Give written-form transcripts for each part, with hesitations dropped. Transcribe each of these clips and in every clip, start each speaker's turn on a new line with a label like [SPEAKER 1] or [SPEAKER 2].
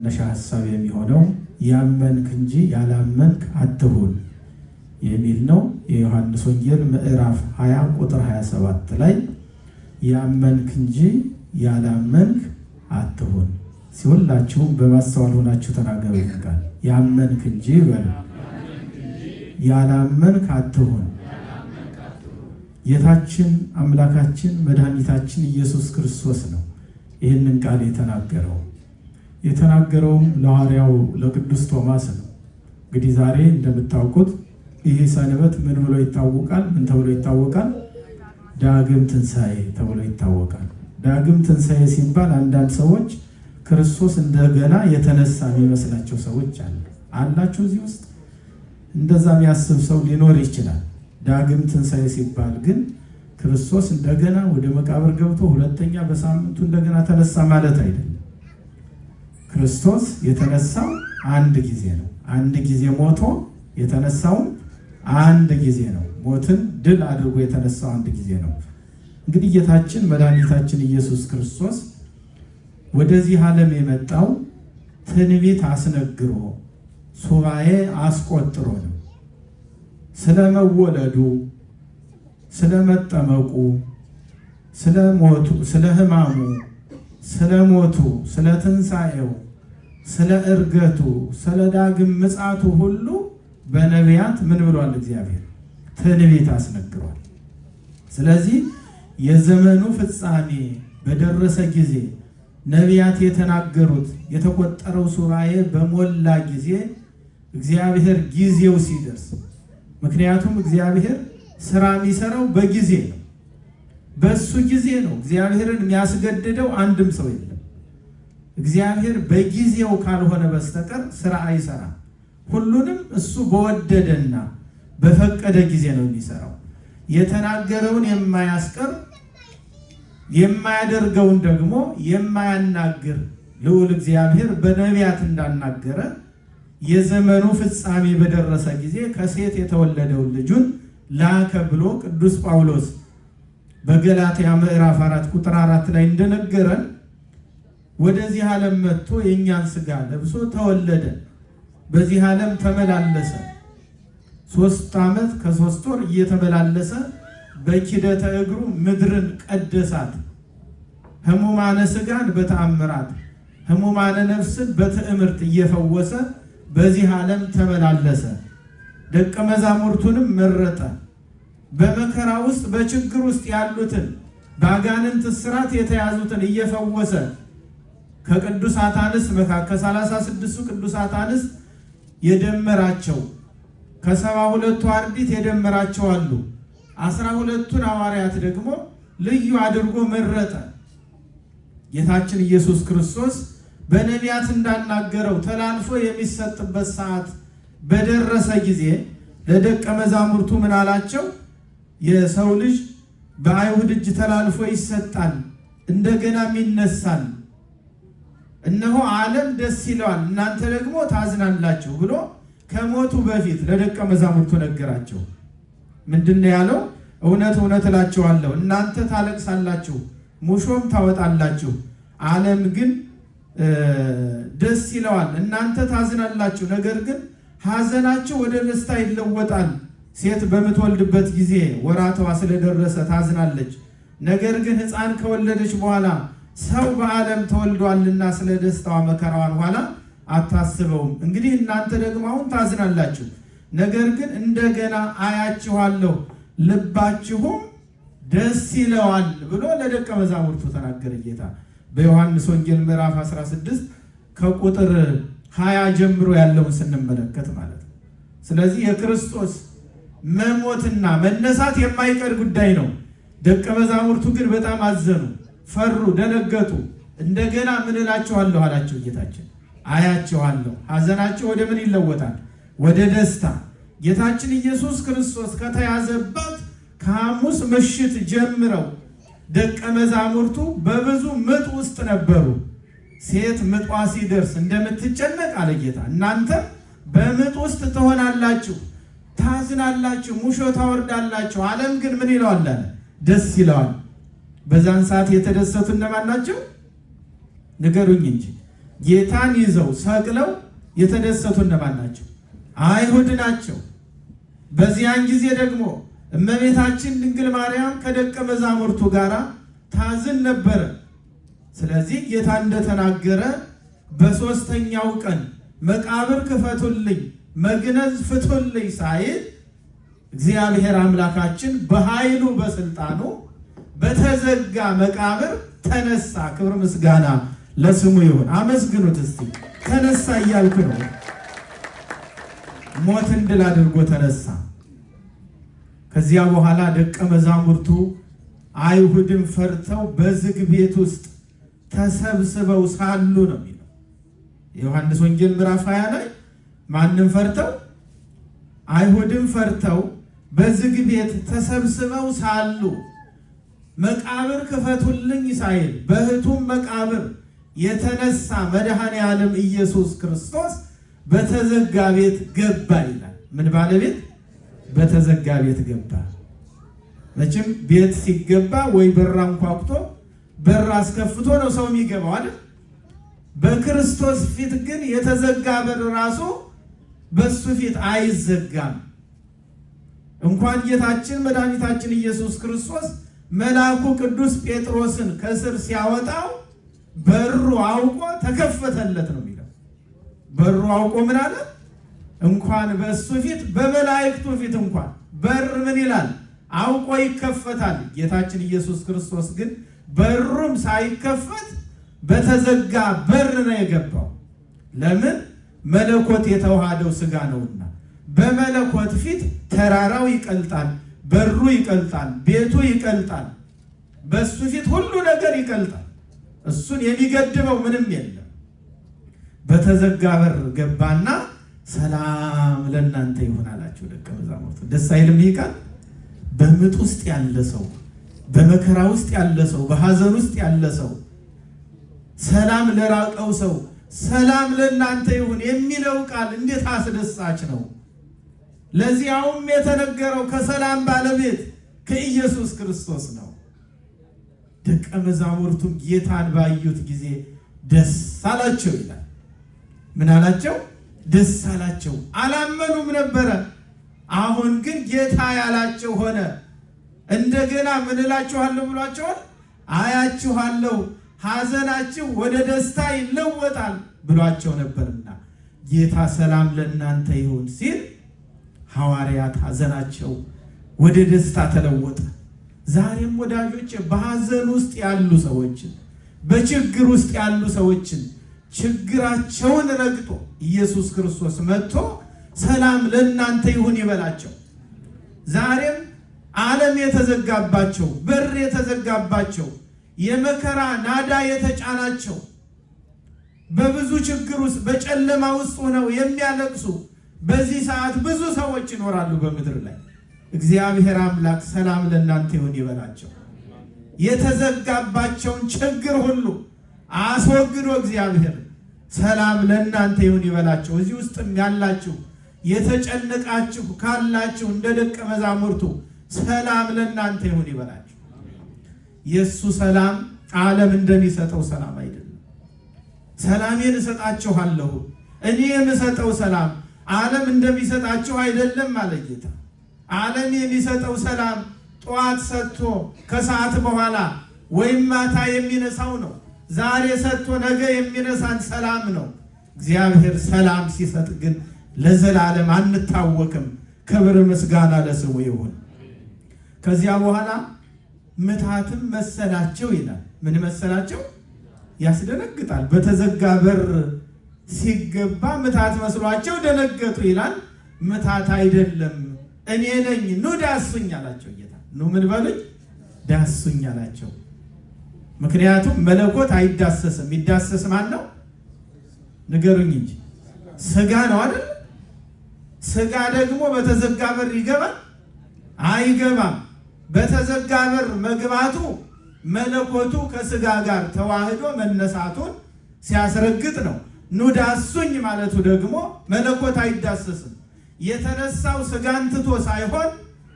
[SPEAKER 1] መነሻ ሀሳብ የሚሆነው ያመንክ እንጂ ያላመንክ አትሁን የሚል ነው። የዮሐንስ ወንጌል ምዕራፍ 20 ቁጥር 27 ላይ ያመንክ እንጂ ያላመንክ አትሁን። ሲሁላችሁም በማስተዋል ሆናችሁ ተናገሩ። ቃል ያመንክ እንጂ በሉ፣ ያላመንክ አትሁን። ጌታችን አምላካችን መድኃኒታችን ኢየሱስ ክርስቶስ ነው ይህንን ቃል የተናገረው። የተናገረውም ለሐዋርያው ለቅዱስ ቶማስ ነው። እንግዲህ ዛሬ እንደምታውቁት ይህ ሰንበት ምን ብሎ ይታወቃል? ምን ተብሎ ይታወቃል? ዳግም ትንሣኤ ተብሎ ይታወቃል። ዳግም ትንሣኤ ሲባል አንዳንድ ሰዎች ክርስቶስ እንደገና የተነሳ የሚመስላቸው ሰዎች አሉ። አላችሁ እዚህ ውስጥ እንደዛ የሚያስብ ሰው ሊኖር ይችላል። ዳግም ትንሣኤ ሲባል ግን ክርስቶስ እንደገና ወደ መቃብር ገብቶ ሁለተኛ በሳምንቱ እንደገና ተነሳ ማለት አይደለም። ክርስቶስ የተነሳው አንድ ጊዜ ነው። አንድ ጊዜ ሞቶ የተነሳውም አንድ ጊዜ ነው። ሞትን ድል አድርጎ የተነሳው አንድ ጊዜ ነው። እንግዲህ ጌታችን መድኃኒታችን ኢየሱስ ክርስቶስ ወደዚህ ዓለም የመጣው ትንቢት አስነግሮ ሱባኤ አስቆጥሮ ነው። ስለመወለዱ፣ ስለመጠመቁ፣ ስለሞቱ፣ ስለ ሕማሙ፣ ስለ ሞቱ፣ ስለ ትንሣኤው፣ ስለ እርገቱ፣ ስለ ዳግም ምጽአቱ ሁሉ በነቢያት ምን ብሏል? እግዚአብሔር ትንቢት አስነግሯል። ስለዚህ የዘመኑ ፍጻሜ በደረሰ ጊዜ ነቢያት የተናገሩት የተቆጠረው ሱባኤ በሞላ ጊዜ እግዚአብሔር ጊዜው ሲደርስ፣ ምክንያቱም እግዚአብሔር ስራ የሚሰራው በጊዜ ነው፣ በሱ ጊዜ ነው። እግዚአብሔርን የሚያስገድደው አንድም ሰው የለም። እግዚአብሔር በጊዜው ካልሆነ በስተቀር ስራ አይሰራም። ሁሉንም እሱ በወደደና በፈቀደ ጊዜ ነው የሚሰራው። የተናገረውን የማያስቀር የማያደርገውን ደግሞ የማያናግር ልዑል እግዚአብሔር በነቢያት እንዳናገረ የዘመኑ ፍጻሜ በደረሰ ጊዜ ከሴት የተወለደውን ልጁን ላከ ብሎ ቅዱስ ጳውሎስ በገላትያ ምዕራፍ 4 ቁጥር 4 ላይ እንደነገረን ወደዚህ ዓለም መጥቶ የእኛን ስጋ ለብሶ ተወለደ። በዚህ ዓለም ተመላለሰ። 3 ዓመት ከ3 ወር እየተመላለሰ በኪደተ እግሩ ምድርን ቀደሳት። ሕሙማነ ስጋን በተአምራት ሕሙማነ ነፍስን በትዕምርት እየፈወሰ በዚህ ዓለም ተመላለሰ። ደቀ መዛሙርቱንም መረጠ። በመከራ ውስጥ በችግር ውስጥ ያሉትን በአጋንንት እስራት የተያዙትን እየፈወሰ ከቅዱሳት አንስት መካከል 36ቱ ቅዱሳት አንስት የደመራቸው ከ72ቱ አርድእት የደመራቸው አሉ። 12ቱን ሐዋርያት ደግሞ ልዩ አድርጎ መረጠ። ጌታችን ኢየሱስ ክርስቶስ በነቢያት እንዳናገረው ተላልፎ የሚሰጥበት ሰዓት በደረሰ ጊዜ ለደቀ መዛሙርቱ ምን አላቸው? የሰው ልጅ በአይሁድ እጅ ተላልፎ ይሰጣል፣ እንደገናም ይነሳል። እነሆ ዓለም ደስ ይለዋል፣ እናንተ ደግሞ ታዝናላችሁ ብሎ ከሞቱ በፊት ለደቀ መዛሙርቱ ነገራቸው። ምንድን ያለው? እውነት እውነት እላችኋለሁ እናንተ ታለቅሳላችሁ፣ ሙሾም ታወጣላችሁ፣ ዓለም ግን ደስ ይለዋል። እናንተ ታዝናላችሁ፣ ነገር ግን ሐዘናችሁ ወደ ደስታ ይለወጣል። ሴት በምትወልድበት ጊዜ ወራቷ ስለደረሰ ታዝናለች። ነገር ግን ሕፃን ከወለደች በኋላ ሰው በዓለም ተወልዷልና ስለ ደስታዋ መከራዋን ኋላ አታስበውም። እንግዲህ እናንተ ደግሞ አሁን ታዝናላችሁ፣ ነገር ግን እንደገና አያችኋለሁ፣ ልባችሁም ደስ ይለዋል ብሎ ለደቀ መዛሙርቱ ተናገረ ጌታ። በዮሐንስ ወንጌል ምዕራፍ 16 ከቁጥር 20 ጀምሮ ያለውን ስንመለከት ማለት ነው። ስለዚህ የክርስቶስ መሞትና መነሳት የማይቀር ጉዳይ ነው። ደቀ መዛሙርቱ ግን በጣም አዘኑ፣ ፈሩ፣ ደነገጡ። እንደገና ምን እላችኋለሁ አላቸው ጌታችን፣ አያችኋለሁ። ሐዘናቸው ወደ ምን ይለወጣል? ወደ ደስታ። ጌታችን ኢየሱስ ክርስቶስ ከተያዘበት ከሐሙስ ምሽት ጀምረው ደቀ መዛሙርቱ በብዙ ምጥ ውስጥ ነበሩ። ሴት ምጧ ሲደርስ እንደምትጨነቅ አለ ጌታ፣ እናንተ በምጥ ውስጥ ትሆናላችሁ፣ ታዝናላችሁ፣ ሙሾ ታወርዳላችሁ። ዓለም ግን ምን ይለዋል አለ? ደስ ይለዋል። በዛን ሰዓት የተደሰቱ እነማን ናቸው? ንገሩኝ እንጂ። ጌታን ይዘው ሰቅለው የተደሰቱ እነማን ናቸው? አይሁድ ናቸው። በዚያን ጊዜ ደግሞ እመቤታችን ድንግል ማርያም ከደቀ መዛሙርቱ ጋር ታዝን ነበረ። ስለዚህ ጌታ እንደተናገረ በሦስተኛው ቀን መቃብር ክፈቱልኝ፣ መግነዝ ፍቱልኝ ሳይል እግዚአብሔር አምላካችን በኃይሉ በስልጣኑ በተዘጋ መቃብር ተነሳ። ክብር ምስጋና ለስሙ ይሁን። አመስግኑት እስቲ። ተነሳ እያልኩ ነው። ሞትን ድል አድርጎ ተነሳ። ከዚያ በኋላ ደቀ መዛሙርቱ አይሁድን ፈርተው በዝግ ቤት ውስጥ ተሰብስበው ሳሉ ነው የሚለው የዮሐንስ ወንጌል ምዕራፍ 20 ላይ ማንም ፈርተው አይሁድን ፈርተው በዝግ ቤት ተሰብስበው ሳሉ መቃብር ክፈቱልኝ ሳይል በሕቱም መቃብር የተነሳ መድኃኔ ዓለም ኢየሱስ ክርስቶስ በተዘጋ ቤት ገባ ይላል። ምን ባለቤት? በተዘጋ ቤት ገባ። መቼም ቤት ሲገባ ወይ በር አንኳኩቶ በር አስከፍቶ ነው ሰው የሚገባው አይደል? በክርስቶስ ፊት ግን የተዘጋ በር ራሱ በሱ ፊት አይዘጋም። እንኳን ጌታችን መድኃኒታችን ኢየሱስ ክርስቶስ መልአኩ ቅዱስ ጴጥሮስን ከእስር ሲያወጣው በሩ አውቆ ተከፈተለት ነው የሚለው። በሩ አውቆ ምን አለ? እንኳን በእሱ ፊት በመላእክቱ ፊት እንኳን በር ምን ይላል? አውቆ ይከፈታል። ጌታችን ኢየሱስ ክርስቶስ ግን በሩም ሳይከፈት በተዘጋ በር ነው የገባው። ለምን? መለኮት የተዋሃደው ስጋ ነውና። በመለኮት ፊት ተራራው ይቀልጣል፣ በሩ ይቀልጣል፣ ቤቱ ይቀልጣል። በሱ ፊት ሁሉ ነገር ይቀልጣል። እሱን የሚገድበው ምንም የለም። በተዘጋ በር ገባና ሰላም ለእናንተ ይሁን አላቸው ደቀ መዛሙርቱ። ደስ አይልም ይህ ቃል? በምጥ ውስጥ ያለ ሰው፣ በመከራ ውስጥ ያለ ሰው፣ በሐዘን ውስጥ ያለ ሰው፣ ሰላም ለራቀው ሰው ሰላም ለእናንተ ይሁን የሚለው ቃል እንዴት አስደሳች ነው! ለዚያውም የተነገረው ከሰላም ባለቤት ከኢየሱስ ክርስቶስ ነው። ደቀ መዛሙርቱም ጌታን ባዩት ጊዜ ደስ አላቸው ይላል። ምን አላቸው? ደስ አላቸው። አላመኑም ነበረ። አሁን ግን ጌታ ያላቸው ሆነ። እንደገና ምን እላችኋለሁ ብሏቸዋል? አያችኋለሁ፣ ሐዘናችሁ ወደ ደስታ ይለወጣል ብሏቸው ነበርና ጌታ ሰላም ለእናንተ ይሁን ሲል ሐዋርያት ሐዘናቸው ወደ ደስታ ተለወጠ። ዛሬም ወዳጆች በሐዘን ውስጥ ያሉ ሰዎችን፣ በችግር ውስጥ ያሉ ሰዎችን ችግራቸውን ረግጦ ኢየሱስ ክርስቶስ መጥቶ ሰላም ለእናንተ ይሁን ይበላቸው። ዛሬም ዓለም የተዘጋባቸው፣ በር የተዘጋባቸው፣ የመከራ ናዳ የተጫናቸው፣ በብዙ ችግር ውስጥ በጨለማ ውስጥ ሆነው የሚያለቅሱ በዚህ ሰዓት ብዙ ሰዎች ይኖራሉ በምድር ላይ። እግዚአብሔር አምላክ ሰላም ለእናንተ ይሁን ይበላቸው። የተዘጋባቸውን ችግር ሁሉ አስወግዶ እግዚአብሔር ሰላም ለእናንተ ይሁን ይበላቸው። እዚህ ውስጥም ያላችሁ የተጨነቃችሁ ካላችሁ እንደ ደቀ መዛሙርቱ ሰላም ለእናንተ ይሁን ይበላችሁ። የእሱ ሰላም ዓለም እንደሚሰጠው ሰላም አይደለም። ሰላሜን እሰጣችኋለሁ፣ እኔ የምሰጠው ሰላም ዓለም እንደሚሰጣችሁ አይደለም አለ ጌታ። ዓለም የሚሰጠው ሰላም ጠዋት ሰጥቶ ከሰዓት በኋላ ወይም ማታ የሚነሳው ነው። ዛሬ ሰጥቶ ነገ የሚነሳን ሰላም ነው። እግዚአብሔር ሰላም ሲሰጥ ግን ለዘላለም አንታወክም። ክብር ምስጋና ለስሙ ይሁን። ከዚያ በኋላ ምትሃትም መሰላቸው ይላል። ምን መሰላቸው? ያስደነግጣል። በተዘጋ በር ሲገባ ምትሃት መስሏቸው ደነገጡ ይላል። ምትሃት አይደለም፣ እኔ ነኝ፣ ኑ ዳሱኝ አላቸው ጌታ። ኑ ምን በሉኝ? ዳሱኝ አላቸው። ምክንያቱም መለኮት አይዳሰስም። የሚዳሰስ ማን ነው? ንገሩኝ እንጂ ስጋ ነው አይደል? ስጋ ደግሞ በተዘጋ በር ይገባል አይገባም። በተዘጋ በር መግባቱ መለኮቱ ከስጋ ጋር ተዋህዶ መነሳቱን ሲያስረግጥ ነው። ኑ ዳሱኝ ማለቱ ደግሞ መለኮት አይዳሰስም። የተነሳው ስጋን ትቶ ሳይሆን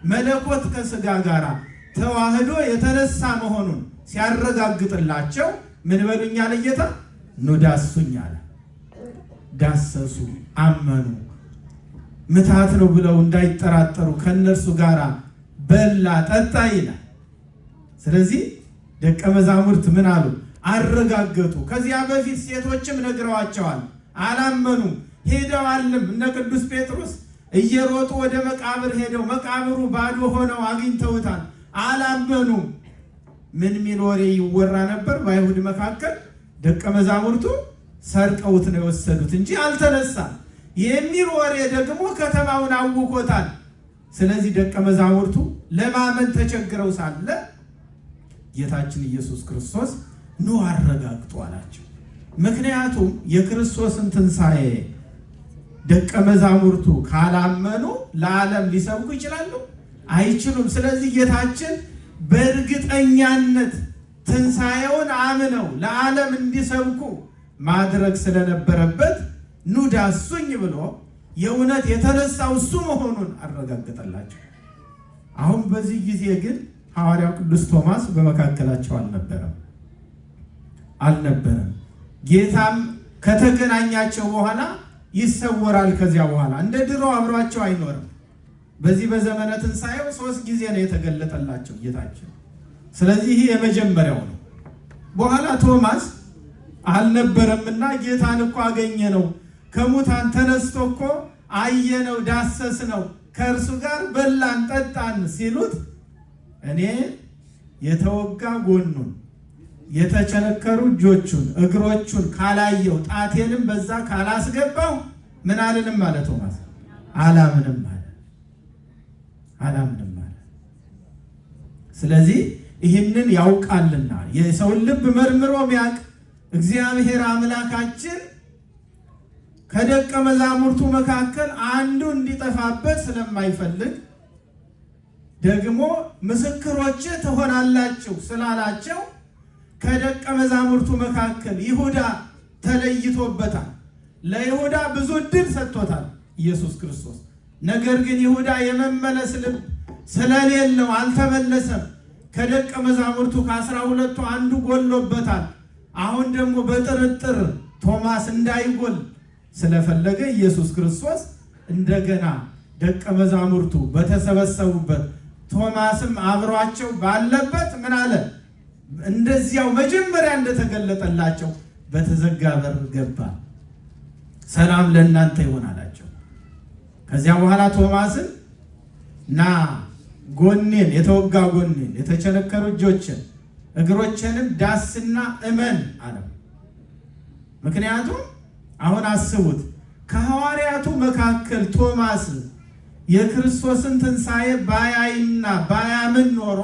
[SPEAKER 1] መለኮት ከስጋ ጋር ተዋህዶ የተነሳ መሆኑን ሲያረጋግጥላቸው ምን በሉኝ አለ ጌታ? ኑ ዳሱኝ አለ። ዳሰሱ፣ አመኑ። ምትሃት ነው ብለው እንዳይጠራጠሩ ከእነርሱ ጋር በላ ጠጣ ይላል። ስለዚህ ደቀ መዛሙርት ምን አሉ? አረጋገጡ። ከዚያ በፊት ሴቶችም ነግረዋቸዋል፣ አላመኑም። ሄደዋልም። እነ ቅዱስ ጴጥሮስ እየሮጡ ወደ መቃብር ሄደው መቃብሩ ባዶ ሆነው አግኝተውታል፣ አላመኑም። ምን ሚል ወሬ ይወራ ነበር በአይሁድ መካከል? ደቀ መዛሙርቱ ሰርቀውት ነው የወሰዱት እንጂ አልተነሳም የሚል ወሬ ደግሞ ከተማውን አውኮታል። ስለዚህ ደቀ መዛሙርቱ ለማመን ተቸግረው ሳለ ጌታችን ኢየሱስ ክርስቶስ ኑ አረጋግጡ አላቸው። ምክንያቱም የክርስቶስን ትንሣኤ ደቀ መዛሙርቱ ካላመኑ ለዓለም ሊሰብኩ ይችላሉ? አይችሉም። ስለዚህ ጌታችን በእርግጠኛነት ትንሣኤውን አምነው ለዓለም እንዲሰብኩ ማድረግ ስለነበረበት ኑ ዳሱኝ ብሎ የእውነት የተነሳው እሱ መሆኑን አረጋገጠላቸው። አሁን በዚህ ጊዜ ግን ሐዋርያው ቅዱስ ቶማስ በመካከላቸው አልነበረም። ጌታም ከተገናኛቸው በኋላ ይሰወራል። ከዚያ በኋላ እንደ ድሮ አብሯቸው አይኖርም። በዚህ በዘመነ ትንሣኤው 3 ጊዜ ነው የተገለጠላቸው ጌታችን። ስለዚህ ይህ የመጀመሪያው ነው። በኋላ ቶማስ አልነበረምና ጌታን እኮ አገኘ ነው፣ ከሙታን ተነስቶ እኮ አየነው፣ ዳሰስ ነው፣ ከእርሱ ጋር በላን ጠጣን ሲሉት እኔ የተወጋ ጎኑን የተቸነከሩ እጆቹን እግሮቹን ካላየው ጣቴንም በዛ ካላስገባው ምን አልልም አለ ቶማስ። አላምንም አለ፣ አላምንም አለ። ስለዚህ ይህንን ያውቃልና የሰውን ልብ መርምሮ ሚያውቅ እግዚአብሔር አምላካችን ከደቀ መዛሙርቱ መካከል አንዱ እንዲጠፋበት ስለማይፈልግ ደግሞ ምስክሮች ትሆናላችሁ ስላላቸው ከደቀ መዛሙርቱ መካከል ይሁዳ ተለይቶበታል። ለይሁዳ ብዙ ዕድል ሰጥቶታል ኢየሱስ ክርስቶስ። ነገር ግን ይሁዳ የመመለስ ልብ ስለሌለው አልተመለሰም። ከደቀ መዛሙርቱ ከ12ቱ አንዱ ጎሎበታል። አሁን ደግሞ በጥርጥር ቶማስ እንዳይጎል ስለፈለገ ኢየሱስ ክርስቶስ እንደገና ደቀ መዛሙርቱ በተሰበሰቡበት ቶማስም አብሯቸው ባለበት ምን አለ? እንደዚያው መጀመሪያ እንደተገለጠላቸው በተዘጋ በር ገባ። ሰላም ለእናንተ ይሆን አላቸው። ከዚያ በኋላ ቶማስን ና ጎኔን፣ የተወጋ ጎኔን፣ የተቸነከሩ እጆችን እግሮችንም ዳስና እመን አለው። ምክንያቱም አሁን አስቡት፣ ከሐዋርያቱ መካከል ቶማስ የክርስቶስን ትንሣኤ ባያይና ባያምን ኖሮ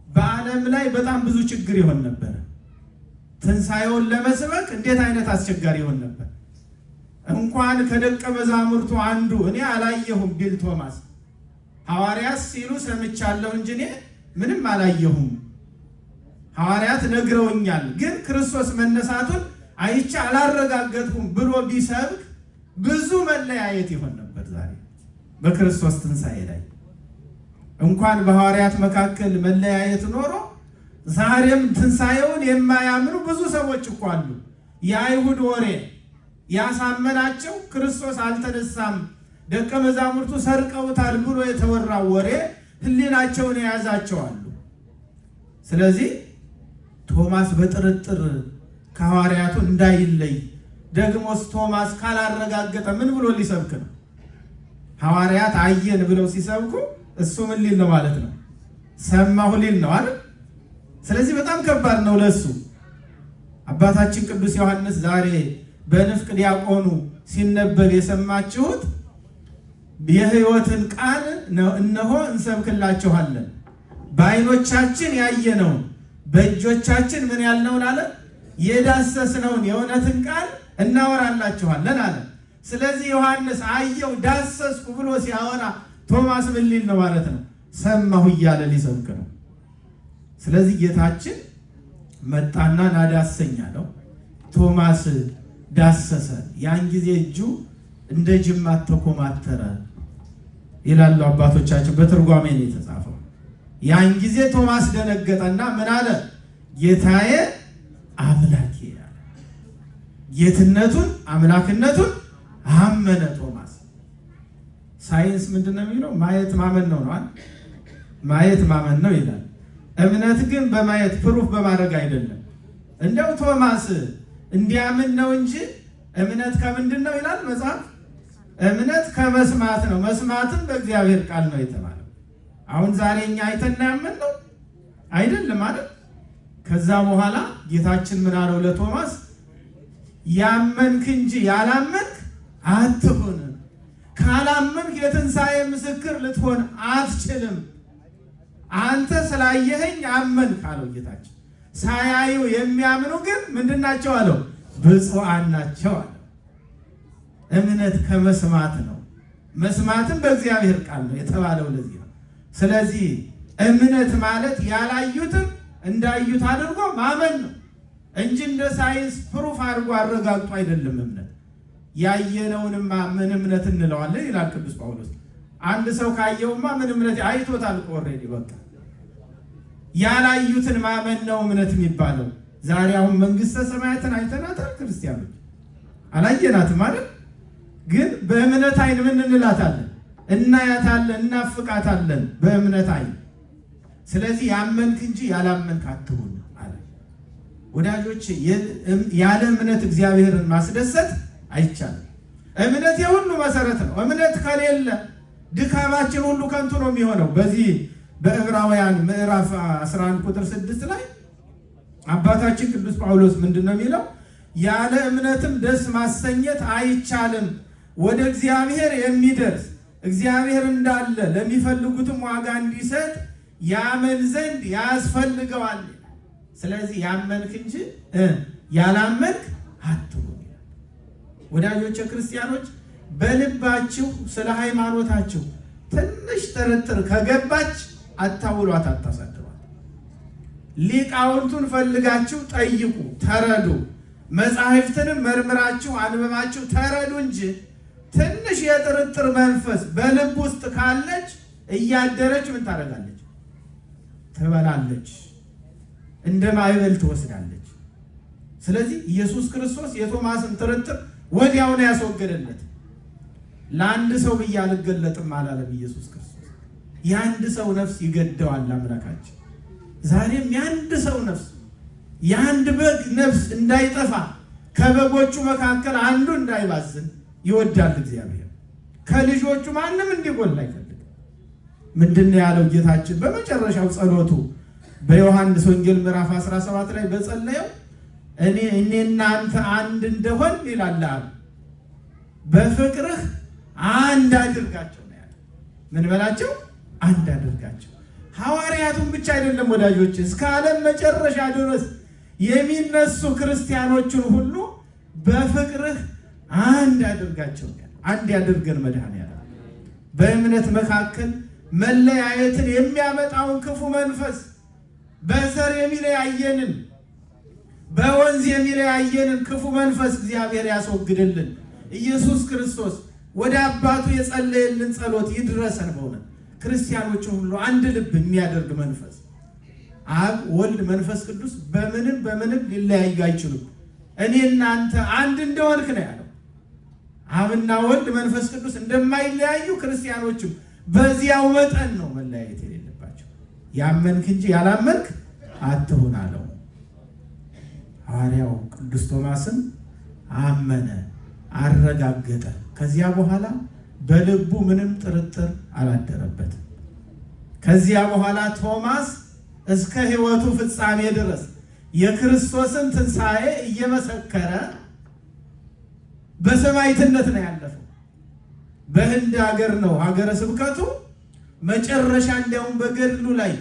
[SPEAKER 1] በዓለም ላይ በጣም ብዙ ችግር ይሆን ነበር። ትንሣኤውን ለመስበክ እንዴት አይነት አስቸጋሪ ይሆን ነበር። እንኳን ከደቀ መዛሙርቱ አንዱ እኔ አላየሁም ቢል ቶማስ፣ ሐዋርያት ሲሉ ሰምቻለሁ እንጂ እኔ ምንም አላየሁም፣ ሐዋርያት ነግረውኛል፣ ግን ክርስቶስ መነሳቱን አይቼ አላረጋገጥኩም ብሎ ቢሰብክ ብዙ መለያየት ይሆን ነበር። ዛሬ በክርስቶስ ትንሣኤ ላይ እንኳን በሐዋርያት መካከል መለያየት ኖሮ ዛሬም ትንሣኤውን የማያምኑ ብዙ ሰዎች እኮ አሉ። የአይሁድ ወሬ ያሳመናቸው ክርስቶስ አልተነሳም፣ ደቀ መዛሙርቱ ሰርቀውታል ብሎ የተወራው ወሬ ሕሊናቸውን የያዛቸው አሉ። ስለዚህ ቶማስ በጥርጥር ከሐዋርያቱ እንዳይለይ፣ ደግሞስ ቶማስ ካላረጋገጠ ምን ብሎ ሊሰብክ ነው? ሐዋርያት አየን ብለው ሲሰብኩ እሱ ምን ሊል ነው ማለት ነው? ሰማሁ ሊል ነው አይደል? ስለዚህ በጣም ከባድ ነው ለሱ። አባታችን ቅዱስ ዮሐንስ ዛሬ በንፍቅ ዲያቆኑ ሲነበብ የሰማችሁት የሕይወትን ቃል እነሆ እንሰብክላችኋለን፣ በዓይኖቻችን ያየነውን በእጆቻችን ምን ያልነውን አለ የዳሰስነውን የእውነትን ቃል እናወራላችኋለን አለ። ስለዚህ ዮሐንስ አየው ዳሰስኩ ብሎ ሲያወራ ቶማስ ምን ሊል ነው ማለት ነው? ሰማሁ እያለ ሊሰብክ ነው። ስለዚህ ጌታችን መጣና ና ዳሰኝ አለው። ቶማስ ዳሰሰ። ያን ጊዜ እጁ እንደ ጅማት ተኮማተረ ይላሉ አባቶቻችን፣ በትርጓሜ ነው የተጻፈው። ያን ጊዜ ቶማስ ደነገጠና ምን አለ? ጌታዬ አምላኬ አለ። ጌትነቱን አምላክነቱን አመነ ቶማስ። ሳይንስ ምንድን ነው የሚለው? ማየት ማመን ነው ነው ማየት ማመን ነው ይላል። እምነት ግን በማየት proof በማድረግ አይደለም። እንደው ቶማስ እንዲያምን ነው እንጂ እምነት ከምንድን ነው ይላል መጽሐፍ? እምነት ከመስማት ነው፣ መስማትም በእግዚአብሔር ቃል ነው የተባለው። አሁን ዛሬ እኛ አይተን ያመን ነው አይደለም ማለት። ከዛ በኋላ ጌታችን ምን አለው ለቶማስ? ያመንክ እንጂ ያላመንክ አትሁን። ካላመንክ የትንሣኤ ምስክር ልትሆን አትችልም። አንተ ስላየኸኝ አመንክ አለው ጌታችን። ሳያዩ የሚያምኑ ግን ምንድን ናቸው አለው? ብፁዓን ናቸው አለው። እምነት ከመስማት ነው፣ መስማትም በእግዚአብሔር ቃል ነው የተባለው ለዚህ ነው። ስለዚህ እምነት ማለት ያላዩትን እንዳዩት አድርጎ ማመን ነው እንጂ እንደ ሳይንስ proof አድርጎ አረጋግጦ አይደለም። እምነት ያየነውንማ ምን እምነት እንለዋለን ይላል ቅዱስ ጳውሎስ። አንድ ሰው ካየውማ ምን እምነት አይቶታል፣ already በቃ ያላዩትን ማመን ነው እምነት የሚባለው። ዛሬ አሁን መንግስተ ሰማያትን አይተናታል? ክርስቲያኖች አላየናትም ማለት ግን በእምነት አይን ምን እንላታለን? እናያታለን፣ እናፍቃታለን በእምነት አይን። ስለዚህ ያመንክ እንጂ ያላመንክ አትሁን አለ። ወዳጆች፣ ያለ እምነት እግዚአብሔርን ማስደሰት አይቻልም። እምነት የሁሉ መሰረት ነው። እምነት ከሌለ ድካማችን ሁሉ ከንቱ ነው የሚሆነው። በዚህ በዕብራውያን ምዕራፍ 11 ቁጥር 6 ላይ አባታችን ቅዱስ ጳውሎስ ምንድን ነው የሚለው? ያለ እምነትም ደስ ማሰኘት አይቻልም። ወደ እግዚአብሔር የሚደርስ እግዚአብሔር እንዳለ ለሚፈልጉትም ዋጋ እንዲሰጥ ያመን ዘንድ ያስፈልገዋል። ስለዚህ ያመንክ እንጂ ያላመንክ አትሁን። ወዳጆች ክርስቲያኖች፣ በልባችሁ ስለ ሃይማኖታችሁ ትንሽ ጥርጥር ከገባች አታውሏት፣ አታሳድሯት። ሊቃውንቱን ፈልጋችሁ ጠይቁ፣ ተረዱ። መጻሕፍትንም መርምራችሁ አንብባችሁ ተረዱ እንጂ ትንሽ የጥርጥር መንፈስ በልብ ውስጥ ካለች እያደረች ምን ታደርጋለች? ትበላለች፣ እንደ ማዕበል ትወስዳለች። ስለዚህ ኢየሱስ ክርስቶስ የቶማስን ጥርጥር ወዲያውኑ ያስወገደለት። ለአንድ ሰው ብዬ አልገለጥም አላለም ኢየሱስ ክርስቶስ። የአንድ ሰው ነፍስ ይገደዋል አምላካችን። ዛሬም የአንድ ሰው ነፍስ፣ የአንድ በግ ነፍስ እንዳይጠፋ፣ ከበጎቹ መካከል አንዱ እንዳይባዝን ይወዳል እግዚአብሔር። ከልጆቹ ማንም እንዲጎል አይፈልግም። ምንድን ነው ያለው ጌታችን በመጨረሻው ጸሎቱ በዮሐንስ ወንጌል ምዕራፍ 17 ላይ በጸለየው? እኔ እናንተ አንድ እንደሆን ይላል አብ፣ በፍቅርህ አንድ አድርጋቸው ነው ያለው። ምን በላቸው? አንድ አድርጋቸው። ሐዋርያቱን ብቻ አይደለም ወዳጆች፣ እስከ ዓለም መጨረሻ ድረስ የሚነሱ ክርስቲያኖችን ሁሉ በፍቅርህ አንድ አድርጋቸው። አንድ ያድርገን መድኃኔዓለም። በእምነት መካከል መለያየትን የሚያመጣውን ክፉ መንፈስ፣ በዘር የሚለያየንን፣ በወንዝ የሚለያየንን ክፉ መንፈስ እግዚአብሔር ያስወግድልን። ኢየሱስ ክርስቶስ ወደ አባቱ የጸለየልን ጸሎት ይድረሰን። በእውነት ክርስቲያኖችን ሁሉ አንድ ልብ የሚያደርግ መንፈስ፣ አብ፣ ወልድ፣ መንፈስ ቅዱስ በምንም በምንም ሊለያዩ አይችሉም። እኔ እናንተ አንድ እንደሆንክ ነው ያለው። አብና ወልድ መንፈስ ቅዱስ እንደማይለያዩ ክርስቲያኖችም በዚያው መጠን ነው መለያየት የሌለባቸው። ያመንክ እንጂ ያላመንክ አትሁን አለው። ሐዋርያው ቅዱስ ቶማስም አመነ፣ አረጋገጠ። ከዚያ በኋላ በልቡ ምንም ጥርጥር አላደረበትም። ከዚያ በኋላ ቶማስ እስከ ሕይወቱ ፍጻሜ ድረስ የክርስቶስን ትንሣኤ እየመሰከረ በሰማዕትነት ነው ያለፈው። በህንድ ሀገር ነው ሀገረ ስብከቱ። መጨረሻ እንዲያውም በገድሉ ላይ፣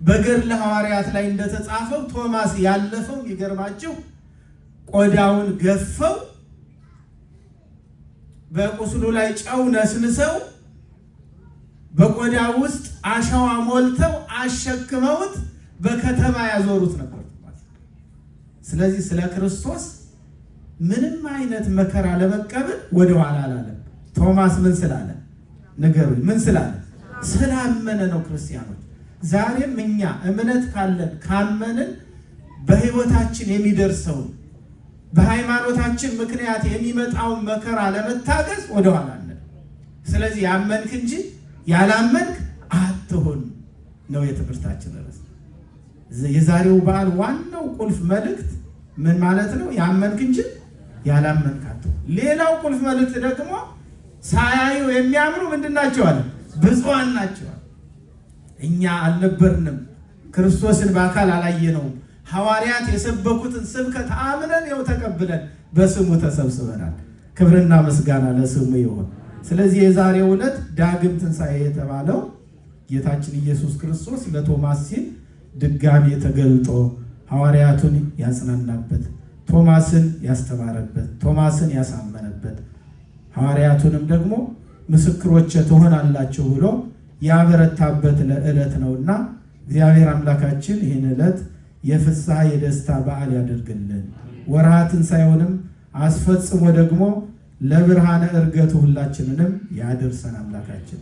[SPEAKER 1] በገድለ ሐዋርያት ላይ እንደተጻፈው ቶማስ ያለፈው የሚገርማችሁ ቆዳውን ገፈው፣ በቁስሉ ላይ ጨው ነስንሰው፣ በቆዳው ውስጥ አሸዋ ሞልተው አሸክመውት በከተማ ያዞሩት ነበር። ስለዚህ ስለ ክርስቶስ ምንም አይነት መከራ ለመቀበል ወደኋላ አላለም። ቶማስ ምን ስላለ ንገሩኝ? ምን ስላለ? ስላመነ ነው። ክርስቲያኖች፣ ዛሬም እኛ እምነት ካለን፣ ካመንን በህይወታችን የሚደርሰውን በሃይማኖታችን ምክንያት የሚመጣውን መከራ ለመታገዝ ወደኋላ አንልም። ስለዚህ ያመንክ እንጂ ያላመንክ አትሁን ነው የትምህርታችን ርዕስ። የዛሬው በዓል ዋናው ቁልፍ መልእክት ምን ማለት ነው? ያመንክ እንጂ ያላመንክ አትሁን። ሌላው ቁልፍ መልእክት ደግሞ ሳያዩ የሚያምኑ ምንድን ናቸው አለ? ብፁዓን ናቸው። እኛ አልነበርንም፣ ክርስቶስን በአካል አላየነውም። ሐዋርያት የሰበኩትን ስብከት አምነን ይኸው ተቀብለን በስሙ ተሰብስበናል። ክብርና ምስጋና ለስሙ ይሁን። ስለዚህ የዛሬው ዕለት ዳግም ትንሣኤ የተባለው ጌታችን ኢየሱስ ክርስቶስ ለቶማስ ሲል ድጋሜ ተገልጦ ሐዋርያቱን ያጽናናበት፣ ቶማስን ያስተማረበት፣ ቶማስን ያሳመነበት፣ ሐዋርያቱንም ደግሞ ምስክሮቼ ትሆናላችሁ ብሎ ያበረታበት ዕለት ነውና እግዚአብሔር አምላካችን ይህን ዕለት የፍስሐ የደስታ በዓል ያደርግልን። ወርሃ ትንሣኤውንም አስፈጽሞ ደግሞ ለብርሃነ ዕርገቱ ሁላችንንም ያደርሰን አምላካችን።